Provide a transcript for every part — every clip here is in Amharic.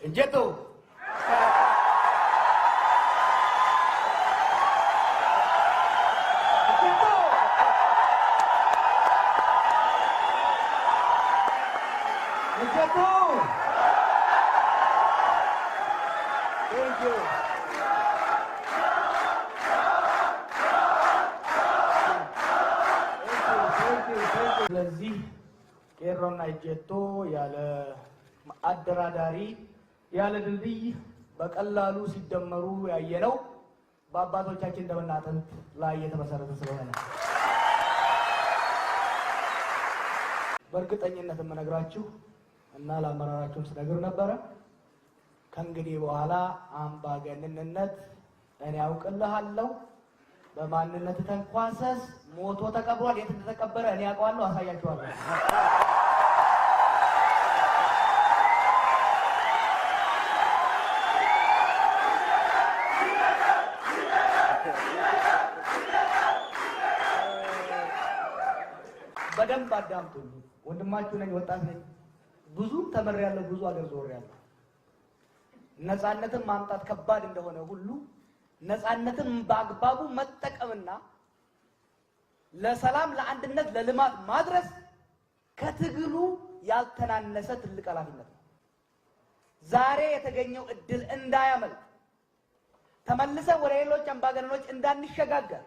Ejjeto! Ejjeto! Ejjeto! Thank you. Thank you, thank you. ስለዚህ ቄሮና ኤጄቶ ያለ አደራዳሪ ያለ ድልድይ በቀላሉ ሲደመሩ ያየነው በአባቶቻችን ደምና አጥንት ላይ የተመሰረተ ስለሆነ ነው። በእርግጠኝነት የምነግራችሁ እና ለአመራራችሁም ስነግር ነበረ። ከእንግዲህ በኋላ አምባገነንነት እኔ አውቅልሃለሁ፣ በማንነት ተንኳሰስ ሞቶ ተቀብሯል። የት እንደተቀበረ እኔ አውቀዋለሁ፣ አሳያችኋለሁ። በደንብ አዳምጡኝ። ወንድማችሁ ነኝ፣ ወጣት ነኝ። ብዙ ተምሬያለሁ፣ ብዙ አገር ዞሬያለሁ። ነፃነትን ማምጣት ከባድ እንደሆነ ሁሉ ነፃነትን በአግባቡ መጠቀምና ለሰላም፣ ለአንድነት፣ ለልማት ማድረስ ከትግሉ ያልተናነሰ ትልቅ ኃላፊነት ነው። ዛሬ የተገኘው እድል እንዳያመልጥ ተመልሰን ወደ ሌሎች አምባገነኖች እንዳንሸጋገር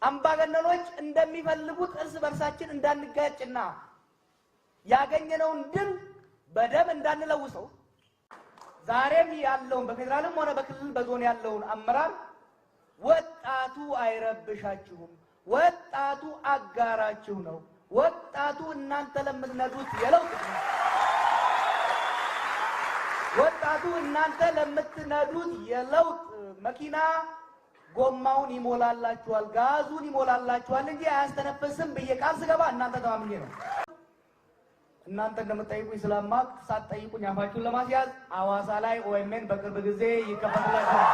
አምባገነኖች እንደሚፈልጉት እርስ በርሳችን እንዳንጋጭና ያገኘነውን ድል በደም እንዳንለውሰው ዛሬም ያለውን በፌዴራልም ሆነ በክልል በዞን ያለውን አመራር ወጣቱ አይረብሻችሁም፣ ወጣቱ አጋራችሁ ነው፣ ወጣቱ እናንተ ለምትነዱት የለውጥ ወጣቱ እናንተ ለምትነዱት የለውጥ መኪና ጎማውን ይሞላላችኋል፣ ጋዙን ይሞላላችኋል እንጂ አያስተነፍስም ብዬ ቃል ስገባ እናንተ ተማምኜ ነው። እናንተ እንደምትጠይቁኝ ስለማቅ ሳትጠይቁኝ አፋችሁን ለማስያዝ ሐዋሳ ላይ ኦኤምኤን በቅርብ ጊዜ ይከፈትላችኋል።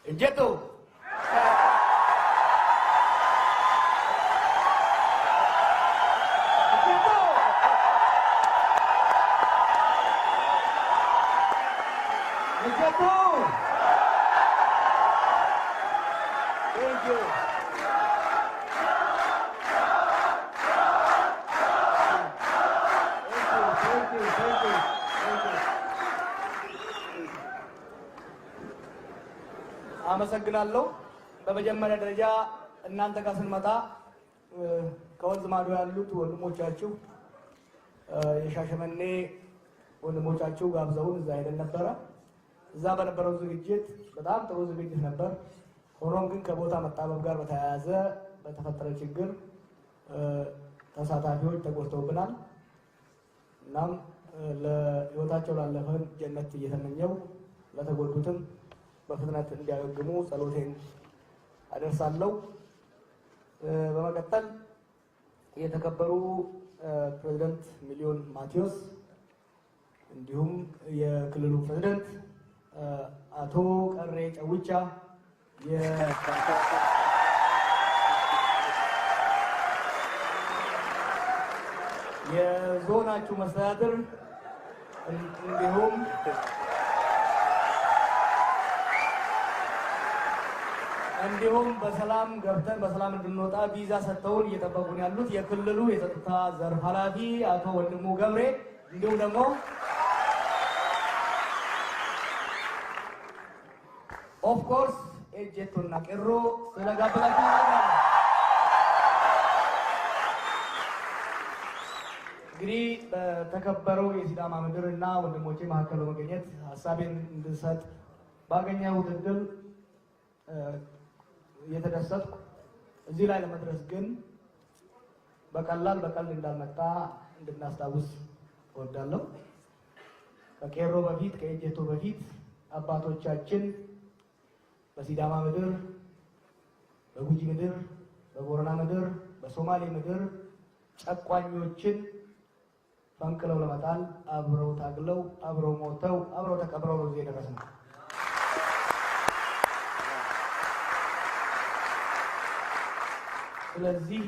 ኤጄቶ! ኤጄቶ! ኤጄቶ! Thank you. Thank you, thank you, thank you, thank you. አመሰግናለሁ። በመጀመሪያ ደረጃ እናንተ ጋር ስንመጣ ከወንዝ ማዶ ያሉት ወንድሞቻችሁ የሻሸመኔ ወንድሞቻችሁ ጋብዘውን እዛ ሄደን ነበረ። እዛ በነበረው ዝግጅት በጣም ጥሩ ዝግጅት ነበር። ሆኖም ግን ከቦታ መጣበብ ጋር በተያያዘ በተፈጠረ ችግር ተሳታፊዎች ተጎድተውብናል። እናም ለሕይወታቸው ላለፈን ጀነት እየተመኘው ለተጎዱትም በፍጥነት እንዲያገግሙ ጸሎቴን አደርሳለሁ። በመቀጠል የተከበሩ ፕሬዝደንት ሚሊዮን ማቴዎስ እንዲሁም የክልሉ ፕሬዝደንት አቶ ቀሬ ጨዊቻ፣ የዞናችሁ መስተዳድር እንዲሁም በሰላም ገብተን በሰላም እንድንወጣ ቪዛ ሰጥተውን እየጠበቁን ያሉት የክልሉ የጸጥታ ዘርፍ ኃላፊ አቶ ወንድሙ ገብሬ እንዲሁም ደግሞ of course ኤጄቶና ቄሮ ስለጋበዛችሁ እንግዲህ በተከበረው የሲዳማ ምድር እና ወንድሞቼ መካከል በመገኘት ሀሳቤን እንድሰጥ ባገኘሁት እድል እየተደሰትኩ እዚህ ላይ ለመድረስ ግን በቀላል በቀልድ እንዳልመጣ እንድናስታውስ እወዳለሁ። ከቄሮ በፊት ከኤጄቶ በፊት አባቶቻችን በሲዳማ ምድር፣ በጉጂ ምድር፣ በቦረና ምድር፣ በሶማሌ ምድር ጨቋኞችን ፈንቅለው ለመጣል አብረው ታግለው፣ አብረው ሞተው፣ አብረው ተቀብረው ነው እዚህ የደረስነው። ስለዚህ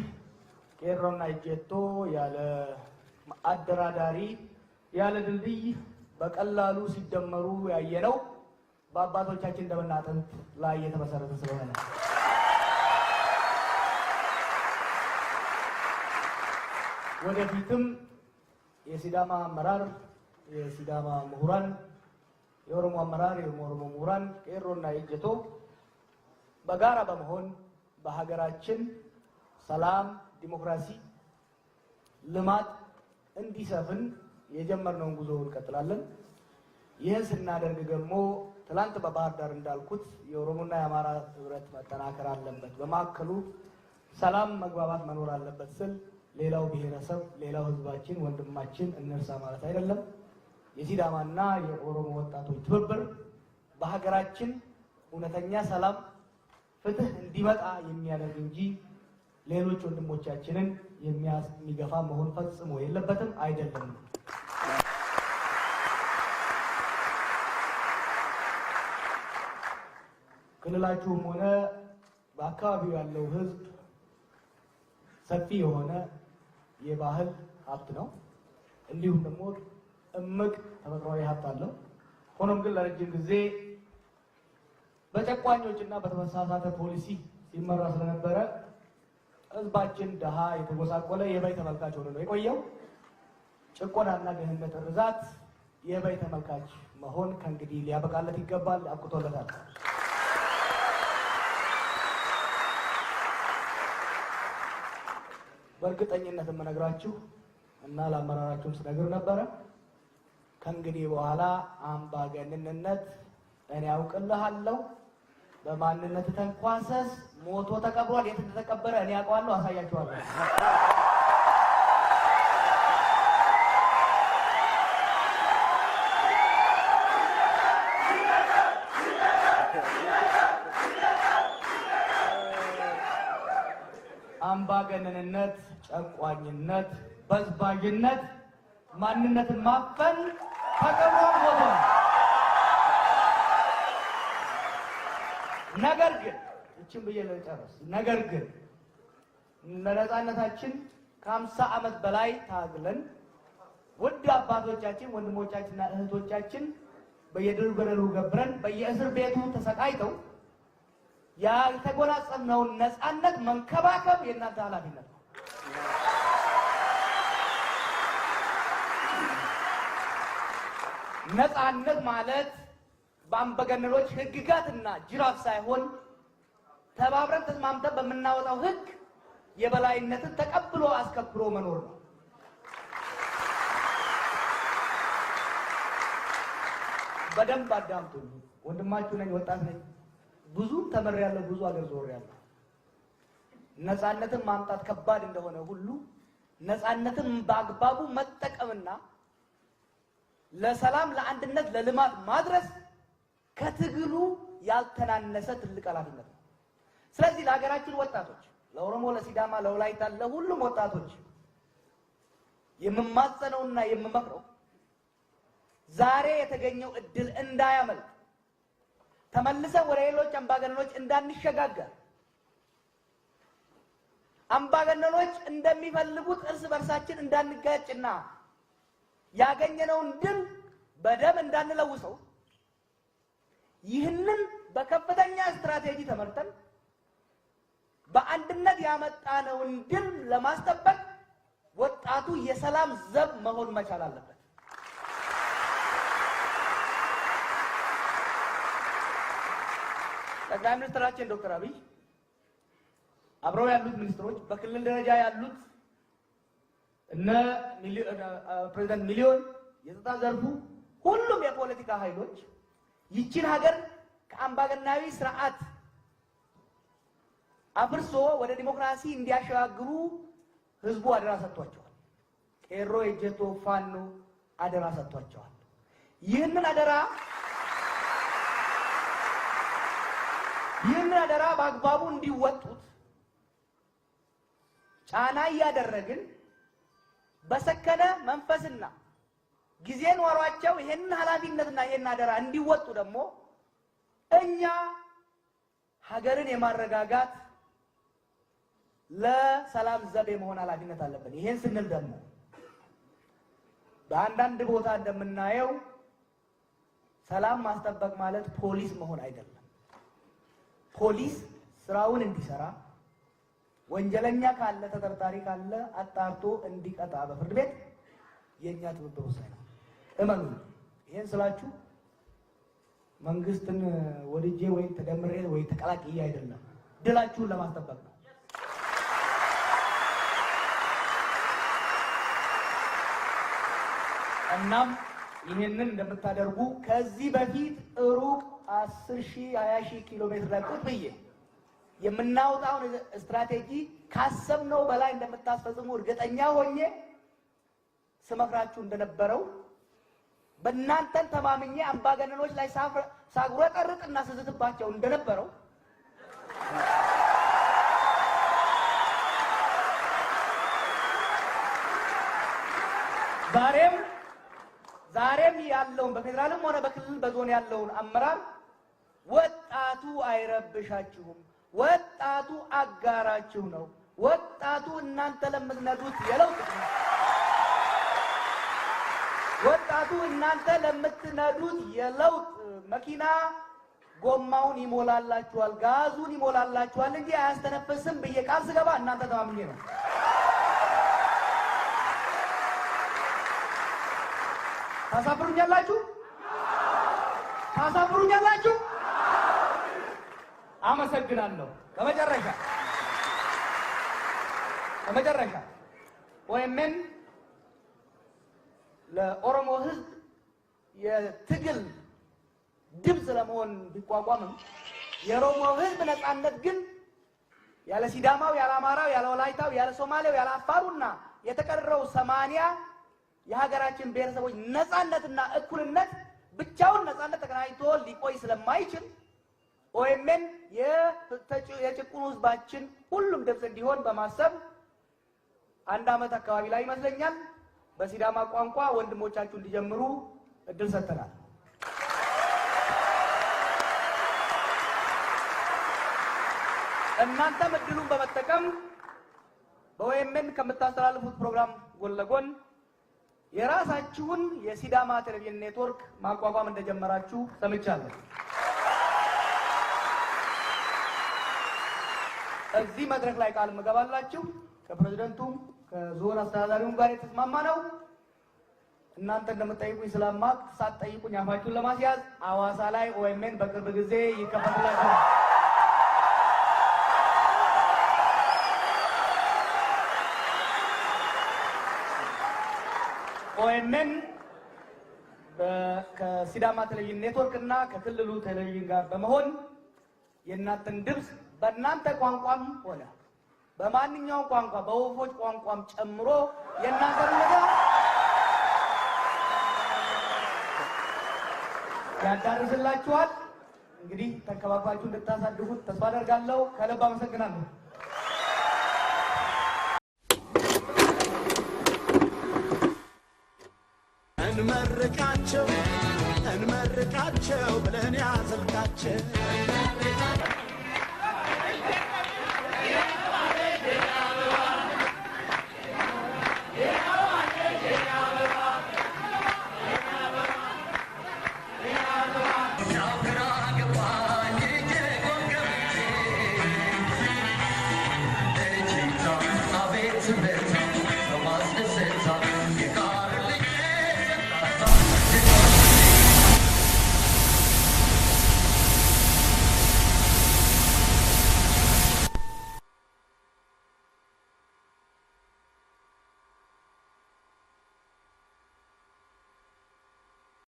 ቄሮና እጀቶ ያለ አደራዳሪ ያለ ድልድይ በቀላሉ ሲደመሩ ያየነው በአባቶቻችን ደምና አጥንት ላይ የተመሰረተ ስለሆነ ነው። ወደፊትም የሲዳማ አመራር፣ የሲዳማ ምሁራን፣ የኦሮሞ አመራር፣ የኦሮሞ ምሁራን፣ ቄሮና ኤጀቶ በጋራ በመሆን በሀገራችን ሰላም፣ ዲሞክራሲ፣ ልማት እንዲሰፍን የጀመርነውን ጉዞ እንቀጥላለን። ይህን ስናደርግ ደግሞ ትላንት በባህር ዳር እንዳልኩት የኦሮሞና የአማራ ህብረት መጠናከር አለበት፣ በማዕከሉ ሰላም፣ መግባባት መኖር አለበት ስል ሌላው ብሔረሰብ ሌላው ህዝባችን ወንድማችን እንርሳ ማለት አይደለም። የሲዳማና የኦሮሞ ወጣቶች ትብብር በሀገራችን እውነተኛ ሰላም፣ ፍትህ እንዲመጣ የሚያደርግ እንጂ ሌሎች ወንድሞቻችንን የሚገፋ መሆን ፈጽሞ የለበትም፣ አይደለም። ክልላችሁም ሆነ በአካባቢው ያለው ህዝብ ሰፊ የሆነ የባህል ሀብት ነው። እንዲሁም ደግሞ እምቅ ተፈጥሯዊ ሀብት አለው። ሆኖም ግን ለረጅም ጊዜ በጨቋኞች እና በተመሳሳተ ፖሊሲ ሲመራ ስለነበረ ህዝባችን ድሃ፣ የተጎሳቆለ የበይ ተመልካች ሆኖ ነው የቆየው። ጭቆናና ድህነት ርዛት የበይ ተመልካች መሆን ከእንግዲህ ሊያበቃለት ይገባል። አብቅቶለታል። በእርግጠኝነት የምነግራችሁ እና ለአመራራችሁም ስነግር ነበረ፣ ከእንግዲህ በኋላ አምባገነንነት እኔ አውቅልሃለሁ፣ በማንነት ተንኳሰስ ሞቶ ተቀብሯል። የት እንደተቀበረ እኔ አውቀዋለሁ፣ አሳያችኋለሁ። አምባገነንነት፣ ጨቋኝነት፣ በዝባዥነት፣ ማንነትን ማፈን ተቀብሯል፣ ሞቷል። ነገር ግን እችን ብዬ ልጨርስ። ነገር ግን ለነጻነታችን ከ50 ዓመት በላይ ታግለን ውድ አባቶቻችን ወንድሞቻችንና እህቶቻችን በየዱር ገደሉ ገብረን በየእስር ቤቱ ተሰቃይተው ያልተጎናጸፍነውን ነጻነት መንከባከብ የእናንተ ኃላፊነት ነው። ነጻነት ማለት በአምባገነኖች ሕግጋትና ጅራፍ ሳይሆን ተባብረን ተስማምተን በምናወጣው ሕግ የበላይነትን ተቀብሎ አስከብሮ መኖር ነው። በደንብ አዳምጡኝ። ወንድማችሁ ነኝ፣ ወጣት ነኝ። ብዙ ተምሬያለሁ፣ ብዙ አገር ዞሬያለሁ። ነጻነትን ማምጣት ከባድ እንደሆነ ሁሉ ነጻነትን በአግባቡ መጠቀምና ለሰላም፣ ለአንድነት፣ ለልማት ማድረስ ከትግሉ ያልተናነሰ ትልቅ ኃላፊነት ነው። ስለዚህ ለሀገራችን ወጣቶች፣ ለኦሮሞ፣ ለሲዳማ፣ ለወላይታ፣ ለሁሉም ወጣቶች የምማጸነውና የምመክረው ዛሬ የተገኘው እድል እንዳያመልጥ፣ ተመልሰን ወደ ሌሎች አምባገነኖች እንዳንሸጋገር፣ አምባገነኖች እንደሚፈልጉት እርስ በርሳችን እንዳንጋጭና ያገኘነውን ድል በደም እንዳንለውሰው ይህንን በከፍተኛ ስትራቴጂ ተመርተን በአንድነት ያመጣነውን ድል ለማስጠበቅ ወጣቱ የሰላም ዘብ መሆን መቻል አለበት። ጠቅላይ ሚኒስትራችን ዶክተር አብይ አብረው ያሉት ሚኒስትሮች፣ በክልል ደረጃ ያሉት እነ ፕሬዚዳንት ሚሊዮን፣ የጸጥታ ዘርፉ፣ ሁሉም የፖለቲካ ኃይሎች ይችን ሀገር ከአምባገነናዊ ስርዓት አፍርሶ ወደ ዲሞክራሲ እንዲያሸጋግሩ ህዝቡ አደራ ሰጥቷቸዋል። ቄሮ፣ ኤጀቶ፣ ፋኖ አደራ ሰጥቷቸዋል። ይህንን አደራ ይህንን አደራ በአግባቡ እንዲወጡት ጫና እያደረግን በሰከነ መንፈስና ጊዜ ኖሯቸው ይሄንን ኃላፊነትና ይሄንን አደራ እንዲወጡ ደግሞ እኛ ሀገርን የማረጋጋት ለሰላም ዘብ የመሆን ኃላፊነት አለብን። ይሄን ስንል ደግሞ በአንዳንድ ቦታ እንደምናየው ሰላም ማስጠበቅ ማለት ፖሊስ መሆን አይደለም። ፖሊስ ስራውን እንዲሰራ፣ ወንጀለኛ ካለ፣ ተጠርጣሪ ካለ አጣርቶ እንዲቀጣ በፍርድ ቤት የኛ ትብብር ወሳኝ ነው። እመኑ። ይሄን ስላችሁ መንግስትን ወድጄ ወይ ተደምሬ ወይ ተቀላቅዬ አይደለም፣ ድላችሁን ለማስጠበቅ ነው። እናም ይህንን እንደምታደርጉ ከዚህ በፊት ሩቅ 10 ሺህ 20 ሺህ ኪሎ ሜትር ላይ ቁጭ ብዬ የምናወጣውን ስትራቴጂ ካሰብነው በላይ እንደምታስፈጽሙ እርግጠኛ ሆኜ ስመክራችሁ እንደነበረው፣ በእናንተን ተማምኜ አምባገነኖች ላይ ሳጉረጠርጥና ስዝትባቸው እንደነበረው፣ ዛሬም ያለውን በፌዴራልም ሆነ በክልል በዞን ያለውን አመራር ወጣቱ አይረብሻችሁም፣ ወጣቱ አጋራችሁ ነው፣ ወጣቱ እናንተ ለምትነዱት የለውጥ ወጣቱ እናንተ ለምትነዱት የለውጥ መኪና ጎማውን ይሞላላችኋል፣ ጋዙን ይሞላላችኋል እንጂ አያስተነፍስም ብዬ ቃል ስገባ እናንተ ተማምኜ ነው። ታሳፍሩኛላችሁ? ታሳፍሩኛላችሁ? አመሰግናለሁ። በመጨረሻ ኦኤምኤን ለኦሮሞ ሕዝብ የትግል ድምፅ ለመሆን ቢቋቋምም የኦሮሞ ሕዝብ ነፃነት ግን ያለ ሲዳማው፣ ያለ አማራው፣ ያለ ወላይታው፣ ያለ ሶማሌው፣ ያለ አፋሩና የተቀረው 80 የሀገራችን ብሔረሰቦች ነፃነትና እኩልነት ብቻውን ነፃነት ተቀናጅቶ ሊቆይ ስለማይችል ኦኤምኤን የጭቁኑ ህዝባችን ሁሉም ድምፅ እንዲሆን በማሰብ አንድ ዓመት አካባቢ ላይ ይመስለኛል በሲዳማ ቋንቋ ወንድሞቻችሁ እንዲጀምሩ እድል ሰጥተናል። እናንተም እድሉን በመጠቀም በኦኤምኤን ከምታስተላልፉት ፕሮግራም ጎን ለጎን የራሳችሁን የሲዳማ ቴሌቪዥን ኔትወርክ ማቋቋም እንደጀመራችሁ ሰምቻለሁ። እዚህ መድረክ ላይ ቃል ምገባላችሁ ከፕሬዝደንቱም ከዞን አስተዳዳሪውም ጋር የተስማማ ነው። እናንተ እንደምትጠይቁኝ ስለማቅ ሳትጠይቁኝ አፋችሁን ለማስያዝ አዋሳ ላይ ኦኤምኤን በቅርብ ጊዜ ይከፈትላችኋል። ኦኤምኤን ከሲዳማ ቴሌቪዥን ኔትወርክ እና ከክልሉ ቴሌቪዥን ጋር በመሆን የእናንተን ድምፅ በእናንተ ቋንቋም ሆነ በማንኛውም ቋንቋ በወፎች ቋንቋም ጨምሮ የእናንተን ነገር ያዳርስላችኋል። እንግዲህ ተንከባክባችሁ እንድታሳድጉት ተስፋ አደርጋለሁ። ከልብ አመሰግናለሁ። እንመርቃቸው እንመርቃቸው ብለን ያዘልቃቸው።